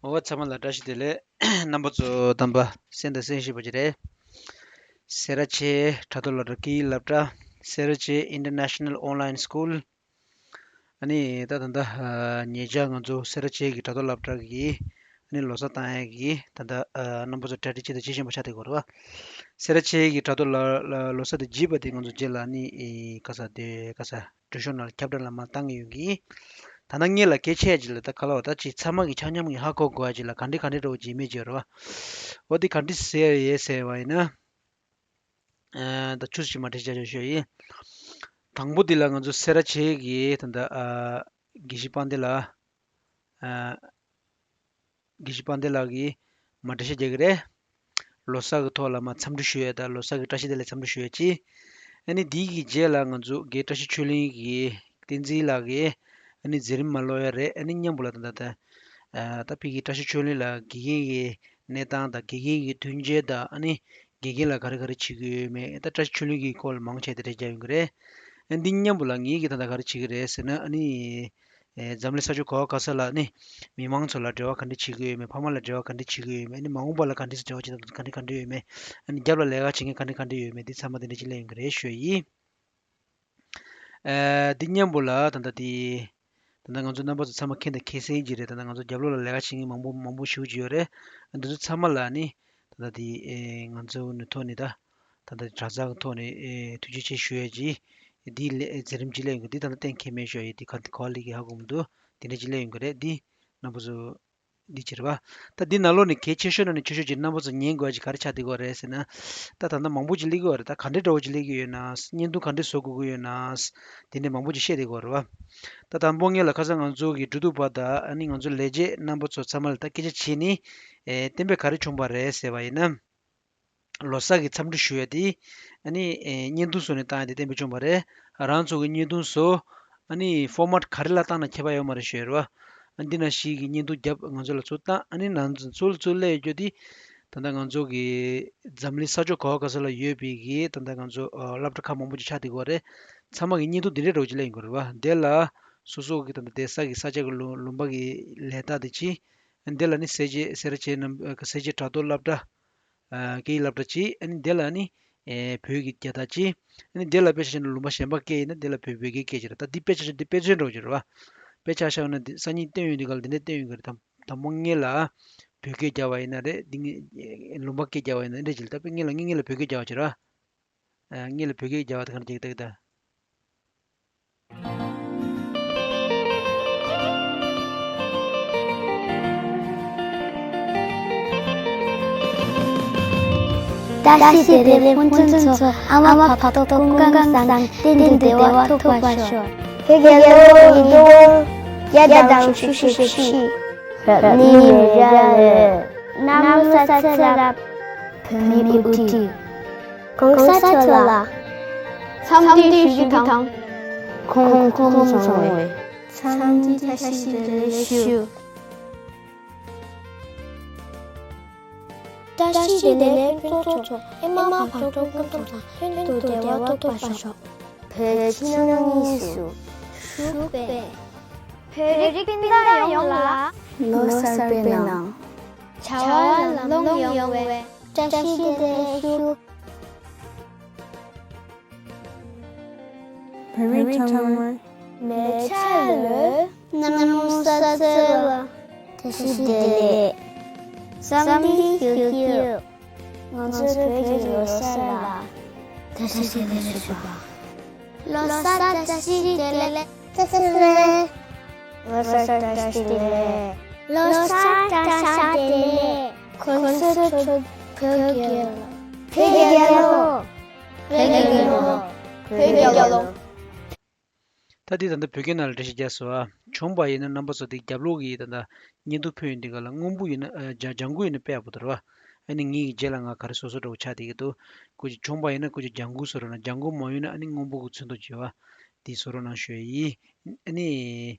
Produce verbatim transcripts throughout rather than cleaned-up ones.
འོ་ཚང་མ་ལ་བཀྲ་ཤིས་བདེ་ལེགས། རྣམ་པ་ཚོ་དམ་པ་གསན་དང་གསན་བཞིན་པ་ཅིག་རེད། སེ་ར་བྱེས་དྲ་ཐོག་སློབ་གྲྭ། སྐད་ཡིག་སློབ་གྲྭ། སེ་ར་བྱེས་International Online School། ཨ་ནི་ད་ད་ལྟ་ཉེ་ཆར་ང་ཚོ་སེ་ར་བྱེས་ཀྱི་དྲ་ཐོག་སློབ་གྲྭ་གི་ཨ་ནི་ལོ་གསར་བཏང་ཡས་ཀྱི་ད་ལྟ་རྣམ་པ་ཚོ་གྲ་སྒྲིག་བྱེད་དང་བྱེད་བཞིན་པ་ཆགས་བསྡད་ཡོད་རེད་བ། སེ་ར་བྱེས་ཀྱི་དྲ་ཐོག་ལ་ལ་ལོ་གསར་དེ་བརྗེས་པ་དེ་ང་ཚོ་རྗེས་ལ་ཨ་ནི་ག་ས་དེ་ག་ས་འགྲོ་ཤོག་ནང་ལ་ཁྱབ་བསྒྲགས་ལ་མར་བཏང་གི་ཡོད་ཀྱི། ད་ནང་ངེད་ལ་གལ་ཆེ་ཡ་ཅིག་ལ་ད་ག་ལ་བ་ད་ཅིག་ཚང་མ་གི་ཆ་མཉམ་གི་ཧ་གོ་དགོས་ཡ་ཅིག་ལ་ག་འདྲ་ག་འདྲ་འདྲ་བོ་ཅིག་མེད་ཅིག་ཡོད་རེད་བ། འོ་དེ་ག་འདྲ་ཟེར་ཡ་ཡོད་ཟེར་བ་ཡིན་ན། ཨ་ད་ཆུ་ཞིག་མ་འདྲ་ཞིག་བྱ་ཞོ་ཡིན། དང་པོ་དེ་ལ་ང་ཚོ་སེ་ར་བྱེས་ཀྱི་ད་ད་ཨ་དགེ་བཤེས་དཔལ་ལྡན་ལགས། ཨ་དགེ་བཤེས་དཔལ་ལྡན་ལགས་ཀྱིས་མ་འདྲ་ཞིག་རྒྱག་གི་རེད། ལོ་གསར་གྱི་ཐོག་ལ་མར་འཚམས་འདྲི་ཞུ་ཡས་དང་ལོ་གསར་གྱི་བཀྲ་ཤིས་བདེ་ལེགས་འཚམས་འདྲི་ཞུ་ཡས་ཅིག་ཨ་ནི་དེའི་གི་རྗེས་ལ་ང་ཚོ་དགེ་བཀྲ་ཤིས་ཆོས་གླིང་གི་བསྟན་འཛིན་ལགས་ཀྱིས་ཨ་ནི་མཛད་རིམ་མར་ཀློག་ཡས་རེད། ཨ་ནི་མཉམ་པོ་ལ་ད་ད་ད་ད་ཕ་གི་བཀྲ་ཤིས་ཆོས་གླིང་ལ་དགེ་རྒན་གྱི་གནས་སྟངས་དང་དགེ་རྒན་གྱི་མཐུན་རྐྱེན་དང་ཨ་ནི་དགེ་རྒན་ལ་ག་རེ་ག་རེ་བྱེད་ཀྱི་ཡོད་མེད། ད་བཀྲ་ཤིས་ཆོས་གླིང་གི་སྐོར་ལ་མང་ཆེ་དེ་འདྲ་རྒྱག་ཡོང་གི་རེད། ཨ་འདི་མཉམ་པོ་ལ་ངེད་ཀྱིས་ད་ལྟ་ག་རེ་བྱེད་ཀྱི་རེད་ཟེར་ན། ཨ་ནི་ཨེ་འཛམ་གླིང་ས་ཕྱོགས་ག་བ་ག་ས་ལ་ཨ་ནི་མི་མང་ཚོ་ལ་འབྲེལ་བ་ག་འདྲ་བྱེད་ཀྱི་ཡོད་མེད། ཕ་མ་ལ་འབྲེལ་བ་ག་འདྲ་བྱེད་ཀྱི་ཡོད་མེད། ཨ་ནི་མ་འོངས་པ་ལ་ག་འདྲ་སེ་འབྲེལ་བ་བྱེད་ཐུབ། ག་འདྲ་ག་འདྲ་ཡོད་མེད། ཨ་ནི་རྒྱབ་ལ་ལས་ཀ་བྱེད་མཁན་ག་འདྲ་ག་འདྲ་ཡོད་མེད། འདི་ཚང་མ་དེ་འདྲ་ཅིག་གླེང་ཡོང་གི་རེད་ཞུ་ཡ་ཡིན། ཨ་འདི་མཉམ་པོ་ལ་ད་ལྟ་དེ་ད་ལྟ་ང་ཚོ་རྣམ་པ་ཚོ་ཚང་མ་མཁྱེན་དང་མཁྱེན་གསལ་ཅིག་རེད། ད་ལྟ་ང་ཚོ་རྒྱབ་ལོགས་ལ་ལས་ཀ་བྱེད་མཁན་མང་པོ་མང་པོ་ཞེ་པོ་ཅིག་ཡོད་རེད། འདི་ཚོ་ཚང་མ་ལ་ནི་ད་ལྟ་དེ་ཨེ་ང་ཚོ་ནི་ཐོག་ནས་ད་ད་ལྟ་གྲྭ་ཚང་གི་ཐོག་ནས་ཨེ་ཐུགས་རྗེ་ཆེ་ཞུ་ཡ་ཅིག་འདི་ལས་མཛད་རིམ་ཅིག་ལས་ཡོང་གི་འདི་ད་ལྟ་གཏན་འཁེལ་མེད་ཞུ་ཡ་ཡིན། འདི་ག་འདི་ག་ལས་ཀྱི་ཧ་གོ་མི་འདུག་འདི་འདྲ་ཅིག་ལས་ཡོང་གི་རེད། འདི་རྣམ་པ་ཚོ་འདི་ཅིག་རེད་བ། ད་འདི་ནང་ལོགས་ནས་གལ་ཆེ་ཤོས་ནང་ནས་ཆེ་ཤོས་ཅིག་རྣམ་པ་ཚོ་ཉན་དགོས་ཡ་ཅིག་ག་རེ་ཆགས་བསྡད་ཀྱི་ཡོད་རེད་ཟེར་ན། ད་ད་ལྟ་མང་པོ་ཅིག་སླེབས་ཀྱི་ཡོད་རེད། ད་ག་འདྲའི་འདྲ་བོ་ཅིག་སླེབས་ཀྱི་ཡོད་ན། བརྙན་ཐུང་ག་འདྲའི་བཟོ་དགོས་ཀྱི་ཡོད་ན། དེ་འདྲའི་མང་པོ་ཅིག་བཤད་བསྡད་ཀྱི་ཡོད་རེད་བ། ད་དང་པོ་ངེད་ལ་ཁ་སང་ང་ཚོ་གི་འབྲེལ་གཏུག་པ་དང་ཨ་ནི་ང་ཚོ་ལས་བྱེད་རྣམ་པ་ཚོ་ཚང་མ་ལ་ད་སྐད་ཆ་བྱས་ནི། ཨེ་གཏན་འབེབས་ག་རེ་བྱུང་བ་རེད་ཟེར་བ་ཡིན་ན། ལོ་གསར་གྱི་འཚམས་འདྲི་ཞུ་ཡ་དེ་ཨ་ནི་ཨེ་བརྙན་ཐུང་བཟོས་ནས་བཏང་ཡ་དེ་གཏན་འབེབས་བྱུང་བ་རེད། རང་ཚོ་གི་བརྙན་ཐུང་བཟོ། ཨ་ནི་ཕོར་མཊ་ག་རེ་ལ་བཏང་ན་ཁྱད་པར་ཡོད་མ་རེད་ཞུ་ཡ་རེད་བ། ཨ་འདི་ནང་བཞིན་གྱི་བརྙན་ཐུང་རྒྱབ་ང་ཚོ་ལ་ཚུར་བཏང་། ཨ་ནི་ང་ཚོ་ཚུར་ཚུར་སླེབས་ཡོད་རྒྱུ་དེ་ད་ལྟ་ང་ཚོ་གི་འཛམ་གླིང་ས་ཕྱོགས་ག་བ་ག་ས་ལ་ཡོད་པའི་གི་ད་ལྟ་ང་ཚོ་ཨ་སློབ་གྲྭ་ཁག་མང་པོ་ཅིག་ཆགས་བསྡད་ཀྱི་ཡོད་རེད། ཚང་མ་གི་བརྙན་ཐུང་འདི་འདྲའི་འདྲ་བོ་ཅིག་སླེབས་ཡོང་གི་རེད་བ། དེ་ལ་སོ་སོ་གི་ད་ལྟ་བསྡད་ས་གི་ས་ཆ་གི་ལུང་ལུང་པ་གི་ལས་རྟགས་དེ་ཅིག་ཨ་ནི་དེ་ལ་ནི་སེར་བྱེས་སེ་ར་བྱེས་རྣམ་ཨ་སེར་བྱེས་དྲ་ཐོག་སློབ་གྲྭ། ཨ་སྐད་ཡིག་སློབ་གྲྭ་གཅིག་ཨ་ནི་དེ་ལ་ནི་ཨེ་བོད་ཀྱི་རྒྱལ་དར་གཅིག་ཨ་ནི་དེ་ལ་དཔེ་ཆ་བཞག་ན་ལུང་པ་གཞན་པ་སྐད་ཡིན་ན་དེ་ལ་བོད་བོད་སྐད་སྐད་ཅིག་རེད། ད་འདི་དཔེ་ཆ་བཞག་འདི་དཔེ་མཚོན་འདྲ་བོ་ཅིག་རེད་བ། དཔེ་ཆ་བཞག་ན་འདི་སང་ཉིན་བསྟན་ཡོད་འདི་ག་ལ་འདི་འདྲ་བསྟན་ཡོད་གི་རེད། དང་དང་པོ་ངེད་ལ་བོད་སྐད་རྒྱག་པ་ཡིན་ན་རེད། འདི་ངེད་ལུང་པ་སྐད་རྒྱག་པ་ཡིན་ན་འདི་འདྲ་ཅིག་ལ། ད་དཔེ་ངེད་ལ་ངེད་ངེད་ལ་བོད་སྐད་རྒྱག་པ་ཅིག་རེད་བ། ཨ་ངེད་ལ་བོད་སྐད་རྒྱག་པ་དེ་ག་འདྲ་ཅིག་ལྟ་གི་ད། བཀྲ་ཤིས་བདེ་ལེགས་ཕུན་ཚོགས་མཚོ། ཨ་མ་བག་ཐོག་སྐུ་ཁམས་བཟང་། གཏན་དུ་བདེ་བ་ཐོབ་པར་ཤོག་བོད་རྒྱལ་ལོ་ཉིས་སྟོང་བརྒྱ་དང་བཅུ་བཞི། རབ་གནས་མི་རབས་ལ། གནམ་ལོ་གསར་ཚེས་ལ། བོད་མིའི་དབུ་ཁྲིད། གོང་ས་མཆོག་ལ། འཚམས་འདྲི་ཞུ་རྒྱུ་དང་། ཁོང་ཁོམ་བཟང་བའི། འཚམས་འདྲི་བཀྲ་ཤིས་བདེ་ལེགས་ཞུ། བཀྲ་ཤིས་བདེ་ལེགས་ཕུན་ཚོགས་མཚོ། ཨེ་མ་བག་ཐོག་སྐུ་ཁམས་བཟང་། གཏན་དུ་བདེ་བ་ཐོབ་པར་ཤོག་བོད་ཕྱི་ནང་གཉིས་སུ། བཞུགས་པའི། བོད་རིགས་སྤུན་ཟླ་ཡོངས་ལ། ལོ་གསར་པའི་ནང་། བྱ་བ་ལམ་ལྷོང་ཡོང་བའི། བཀྲ་ཤིས་བདེ་ལེགས་ཞུ། བོད་རིགས་ཚང་མ། མེ་བྱ་ལོའི། གནམ་ལོ་གསར་ཚེས་ལ། བཀྲ་ཤིས་བདེ་ལེགས། འཚམས་འདྲི་ཞུ་རྒྱུ། ང་ཚོའི་བོད་ཀྱི་ལོ་གསར་ལ། བཀྲ་ཤིས་བདེ་ལེགས་ཞུ་བ། ལོ་གསར་བཀྲ་ཤིས་བདེ་ལེགས། བཀྲ་ཤིས་བདེ་ལེགས། ལོ་གསར་བཀྲ་ཤིས་བདེ་ལེགས། ལོ་གསར་བཀྲ་ཤིས་བདེ་ལེགས། གོང་ས་མཆོག་བོད་ཀྱི། བོད་རྒྱལ་ལོ། བོད་རྒྱལ་ལོ། བོད་རྒྱལ་ལོ། ད་འདི་ད་ལྟ་བོད་སྐད་ནང་ལ་འགྲེལ་བཤད་རྒྱག་སོང་ཨ། བྱུང་བ་ཡིན་ན་རྣམ་པ་ཚོ་འདི་རྒྱབ་ལོགས་ཀྱི་ད་ལྟ་བརྙན་ཐུང་ཕུལ་ཡོང་དུས་སྒང་ལ་སྔོན་པོ་ཡིན་ན་ཨ་ལྗང་ལྗང་གུ་ཡིན་ན་དཔེ་ཡག་པོ་འདུག་ར་བ། ཨ་ནི་ངེད་ཀྱི་རྗེས་ལ་ང་ག་རེ་བཟོ་བཟོ་འདྲ་བོ་ཆགས་བསྡད་ཀྱི་འདུག་སྐུ་མཁྱེན། བྱུང་བ་ཡིན་ན་སྐུ་མཁྱེན་ལྗང་གུ་བཟོ་རོགས་གནང་། ལྗང་གུ་མ་ཡོང་ན་ཨ་ནི་སྔོན་པོ་གི་ཚོན་མདོག་བྱེད་པ་འདི་བཟོ་རོགས་གནང་ཞུ་ཡ་ཡིན། ཨ་ནི་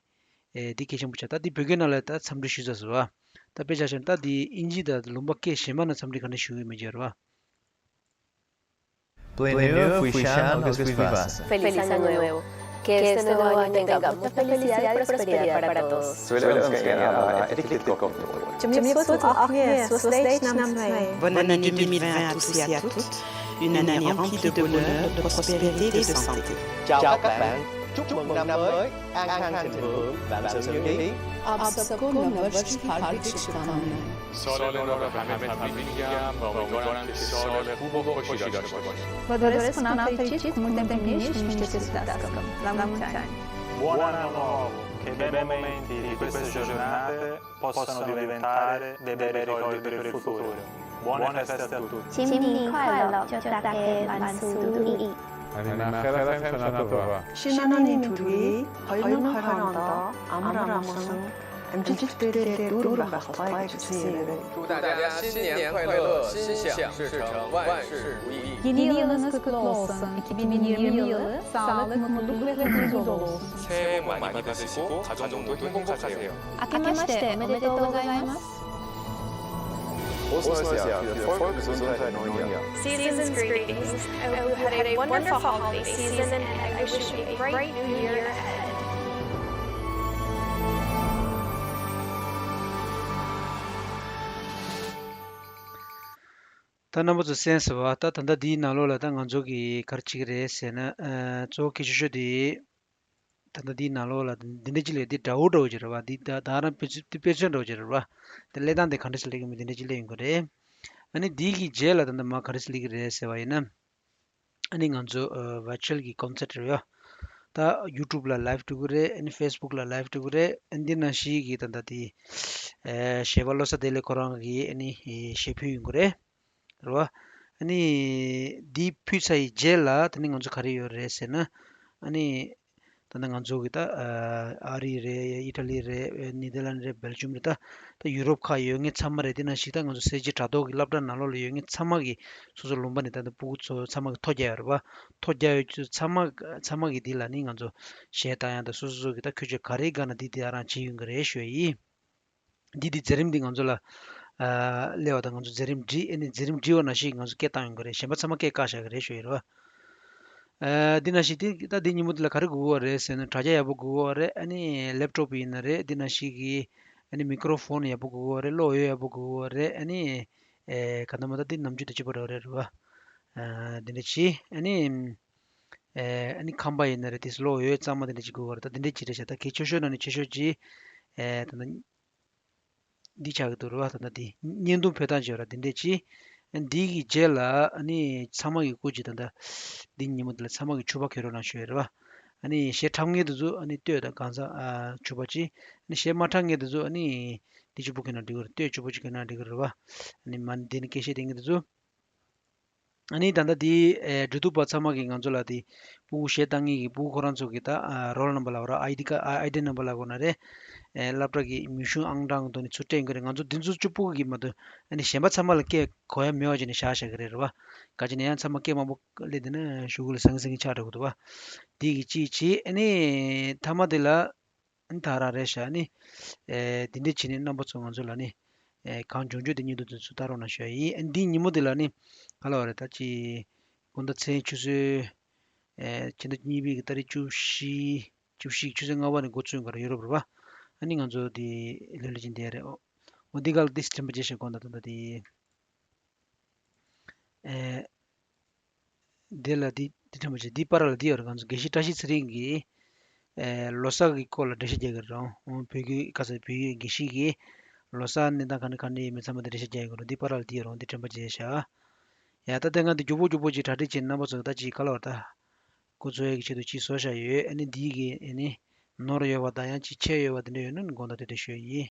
ཨེ་འདི་གལ་ཆེན་པོ་ཆགས། ད་འདི་བོད་སྐད་ནང་ལ་ད་འཚམས་འདྲི་ཞུས་ཚར་སོང་བ། ད་དཔེ་ཆ་བཞག་ན་ད་འདི་ཨིན་ཇི་དང་ལུང་པ་སྐད་གཞན་པ་ནང་འཚམས་འདྲི་ག་འདྲ་ཞུ་གི་ཡོད་མེད་ཅིག་ཡོད་རེད་བ། Pleno Fuishan agus Vivas. Feliz Año Nuevo. Que este nuevo año tenga mucha felicidad y prosperidad para todos. Suele ønske en alle et riktig godt nyttår. Txim nyob tzor tus aj ne sos leis nam txhwei. Bonne année deux mille vingt à tous et à toutes. Une année remplie de bonheur, de prospérité et de santé. Chào các bạn. Chúc mừng năm mới an khang thịnh vượng, vạn sự như ý. आप सबको नववर्ष की हार्दिक शुभकामनाएं। سال نو را به همه تبریک می‌گم و امیدوارم که سال خوب و خوشی داشته باشید. Vă doresc un an fericit, cu multe împliniri și cu niște sufleascăm. La mulți ani! Buon anno nuovo, che i bei momenti di queste giornate possano diventare dei bei ricordi per il futuro. Buone feste a tutti. 新年快乐，祝大家万事如意。 Ani ma khera sen sana tova. Shinanani turi, hoyun horon da, amra amson, amjit tete dur ba khatay chisi. 祝大家新年快乐，心想事成，万事如意。 Yeni yılınız kutlu olsun. iki bin yirmi yılı sağlık, mutluluk ve huzur dolu olsun. 새해 복 많이 받으시고 가정도 행복하세요. 明けましておめでとうございます。 Frohes Neues, ja, viel Erfolg, Gesundheit und Neujahr. Season's greetings. I hope you had a wonderful holiday season, and I wish you a bright new year ahead. ད་རྣམ་པ་ཚོ་གསན་ཟེར་བ། ད་ད་ལྟ་འདིའི་ནང་ལོགས་ལ་ད་ང་ཚོ་གི་ག་རེ་བྱེད་ཀྱི་རེད་ཟེར་ན། ཨ། གཙོ་བོ་གལ་ཆེ་ཤོས་དེ། ད་ལྟ་འདིའི་ནང་ལོགས་ལ་འདི་འདྲ་ཅིག་སླེབས། འདི་འདྲ་བོ་འདྲ་བོ་ཅིག་རེད་བ། འདི་ད་ད་རང་དཔེ་མཚོན་དཔེ་མཚོན་འདྲ་བོ་ཅིག་རེད་བ། འདི་སླེབས་སྟངས་དེ་ག་འདྲ་ཞིག་སླེབས་ཀྱི་མིན་འདི་འདྲ་ཅིག་སླེབས་ཡོང་གི་རེད། ཨ་ནི་འདི་གི་རྗེས་ལ་ད་ལྟ་མར་ག་འདྲ་ཞིག་སླེབས་ཀྱི་རེད་ཟེར་བ་ཡིན་ན། ཨ་ནི་ང་ཚོ་ཨ་virtual་གི་concert་རེད་བ། ད་YouTube་ལ་live་འགྲོ་གི་རེད། ཨ་ནི་Facebook་ལ་live་འགྲོ་གི་རེད། ཨ་ནི་འདི་ནང་བཞིན་གྱི་ད་ལྟ་དེ་ཨ་གཞས་པ་བློ་བཟང་བདེ་ལེགས་ཁོ་རང་གིས་ཨ་ནི་གཞས་ཕུལ་ཡོང་གི་རེད། རེད་བ། ཨ་ནི་འདི་ཕུལ་ཚར་ཡི་རྗེས་ལ་དེ་ནི་ང་ཚོ་ག་རེ་ཡོད་རེད་ཟེར་ན། ཨ་ནི་ད་ལྟ་ང་ཚོ་གི་ད་ཨ་རི་རེད། ཨི་ཊ་ལི་རེད། ནེ་དར་ལན་རེད། སྦེལ་ཇམ་རེད། ད་ད་ཡུ་རོབ་ཁག་ཡོད་མཁན་ཚང་མ་རེད། དེ་ནང་བཞིན་ད་ང་ཚོ་གསར་བརྗེ་དྲ་ཐོག་གི་སློབ་གྲྭ་ནང་ལོགས་ལ་ཡོད་མཁན་ཚང་མ་གི་སོ་སོ་ལུང་པ་ནས་ད་ལྟ་སྤུ་གུ་ཚོ་ཚང་མ་གི་ཐོ་རྒྱག་ཡོད་རེད་བ། ཐོ་རྒྱག་ཡོད་ཚོ་ཚང་མ་ཚང་མ་གི་འདི་ལ་ནི་ང་ཚོ་གཞས་བཏང་ཡ་ད་སོ་སོ་སོ་གི་ད་ཁྱོད་ཚོས་ག་རེ་དགའ་ན་འདི་དེ་ཨ་རང་བྱེད་ཡོང་གི་རེད་ཞུ་ཡ་ཡིན། འདི་འདི་མཛད་རིམ་འདི་ང་ཚོ་ལ་ཨ་སླེབས་པ་དང་ང་ཚོ་མཛད་རིམ་བསྒྲིགས། ཨ་ནི་མཛད་རིམ་བསྒྲིགས་པ་ནང་བཞིན་ང་ཚོ་སྐད་བཏང་ཡོང་གི་རེད། གཞན་པ་ཚང་མ་སྐད་བཀག་བཞག་གི་རེད་ཞུ་ཡི་རེད་བ། ཨ་འདི་ནང་བཞིན་འདི་ད་འདི་ཉིན་མོ་འདི་ལ་ག་རེ་དགོས་ཀྱི་ཡོད་རེད་ཟེར་ན། དྲ་རྒྱ་ཡག་པོ་དགོས་ཀྱི་ཡོད་རེད། ཨ་ནི་ལེབ་ཊོབ་ཡིན་ན་རེད། འདི་ནང་བཞིན་གྱི་ཨ་ནི་མི་ཀྲོ་ཕོན་ཡག་པོ་དགོས་ཀྱི་ཡོད་རེད། གློག་འོད་ཡག་པོ་དགོས་ཀྱི་ཡོད་རེད། ཨ་ནི་ཨེ་ག་འདྲ་མོ་ད་འདི་ནམ་རྒྱུན་དུ་གཅིག་པ་འདྲ་བོ་རེད་རེད་བ། ཨ་འདི་འདྲ་བྱས། ཨ་ནི་ཨེ་ཨ་ནི་ཁང་པ་ཡིན་ན་རེད། དེ་གློག་འོད་གཙང་མ་དེ་འདྲ་ཅིག་དགོས་ཀྱི་ཡོད་རེད། ད་དེ་འདྲ་ཅིག་རེད་ཤག་ད་གལ་ཆེ་ཤོས་ནང་ནས་ཆེ་ཤོས་ཅིག་ཨེ་ད་ད་འདི་ཆགས་ཀྱི་འདུག་རེད་བ། ད་ལྟ་འདི་བརྙན་ཐུང་ཕུལ་སྟངས་བྱས་ར་འདི་འདྲས་ཅིག་འདི་གི་རྗེས་ལ་ཨ་ནི་ཚང་མ་གི་སྐུ་མཁྱེན། ད་ལྟ་འདི་ཉིན་མོ་འདི་ལ་ཚང་མ་གི་ཕྱུ་པ་འཁྱེར་རོགས་གནང་ཞུ་ཡ་རེད་བ། ཨ་ནི་གཞས་འཁྲབ་མཁན་དེ་ཚོ་ཨ་ནི་སྟོད་དང་གང་ཟག་ཨ་ཕྱུ་པ་ཅིག་ཨ་ནི་གཞས་མ་འཁྲབ་མཁན་དེ་ཚོ་ཨ་ནི་འདི་ཕྱུ་པ་འཁྱེར་ན་འགྲིག་གི་རེད། སྟོད་ཕྱུ་པ་ཅིག་འཁྱེར་ན་འགྲིག་གི་རེད་བ། ཨ་ནི་མ་འདི་ནི་སྐད་བཤད་དེ་མཁན་དེ་ཚོ། ཨ་ནི་ད་ལྟ་འདི་ཨེ་འབྲེལ་གཏུག་པ་ཚང་མ་གིས་ང་ཚོ་ལ་འདི་སྤུ་གུ་གཞས་བཏང་མཁན་གྱི་སྤུ་གུ་ཁོ་རང་ཚོ་གི་ད་ཨ་རོལ་ནམ་བར་ལབ་ར། ཨའི་ཌི་ཀ་ཨའི་ཌི་ནམ་བར་ལབ་དགོས་ན་རེད། ཨེ་སློབ་གྲྭ་གི་མིང་གཞུང་ཨང་གྲངས་དེ་ནས་ཚུར་སྤྲད་ཡོང་གི་རེད། ང་ཚོ་འདི་ཚོ་བཅུ་སྤུ་གུ་གིས་མ་གཏོགས་ཨ་ནི་གཞན་པ་ཚང་མ་ལ་སྐད་གོ་ཡ་མེད་པ་བྱས་ནས་བཞག་བཞག་གི་རེད་རེད་བ། ག་ཅི་ནས་ཡང་ཚང་མ་སྐད་མང་པོ་སླེབས་བསྡད་ན་གཞུག་གུ་ལ་ཟང་ཟིང་གི་ཆགས་འགྲོ་གི་འདུག་བ། འདི་གི་གཅིག་བྱས། ཨ་ནི་མཐའ་མ་དེ་ལ། ཨ་ནི་ད་རང་རེད་ཤག་ཨ་ནི་ཨེ་འདི་འདྲས་བྱས་ནས་རྣམ་པ་ཚོ་ང་ཚོ་ལ་ནི་ཨེ་གང་བྱུང་བྱུང་དེ་ཉིན་དུ་དུ་ཚུར་ལྟ་རོགས་གནང་ཞུ་ཡ་ཡིན། ཨ་ནི་འདི་ཉིན་མོ་འདི་ལ་ནི་ག་ལབ་རེད། ད་ཅི་དགོང་དག་མཚན་ཆུ་ཚོད་ཨེ་ཕྱི་ཟླ་གཉིས་པའི་གི་ཏ་རིག་བཅུ་བཞི་བཅུ་བཞི་ཆུ་ཚོད་ལྔ་པ་ནས་འགོ་ཚུགས་ཡོང་གི་རེད། ཡུ་རོབ་རེད་བ། ཨ་ནི་ང་ཚོ་འདི་ལྷོད་ལྷོད་ཅིག་བསྡད་རེད། འོ་འདི་ག་ལ་འདི་དྲན་པ་བརྗེད་ཤག་དགོང་དག་ད་ལྟ་འདི། ཨེ། འདི་ལ་འདི་འདི་ཐམས་ཅད་འདི་པར་ལ་འདི་ཡོད་རེད། ང་ཚོ་དགེ་བཤེས་བཀྲ་ཤིས་ཚེ་རིང་གིས་ཨེ་ལོ་གསར་གྱི་སྐོར་ལ་འགྲེལ་བཤད་རྒྱག་གི་རེད། བོད་བརྒྱུད་ཁ་སང་བོད་ཡིག་དགེ་བཤེས་ཀྱིས་ལོ་གསར་གནས་སྟངས་ག་འདྲ་ག་འདྲ་ཡིན་མིན་ཚང་མ་འདི་འགྲེལ་བཤད་རྒྱག་གི་རེད། འདི་པར་ལ་འདི་ཡོད་རེད། འདི་དྲན་པ་བརྗེད་ཤག་ཡ་ད་ལྟ་ང་འདི་མགྱོགས་པོ་མགྱོགས་པོ་ཅིག་གྲ་སྒྲིག་བྱས། རྣམ་པ་ཚོ་ད་ཅིག་ག་ལབ་རེད། ད་འགོ་ཚུགས་ཡག་གི་ཆེད་དུ་ཅིག་བཟོ་བཞག་ཡོད། ཨ་ནི་འདི་གི་ཨ་ནི་ནོར་ཡོད་པ་དང་ཡང་ཅིག་ཆད་ཡོད་པ་འདི་འདྲ་ཡོད་ན་ནི་དགོངས་དག་དེ་འདྲ་ཞུ་ཡ་ཡིན།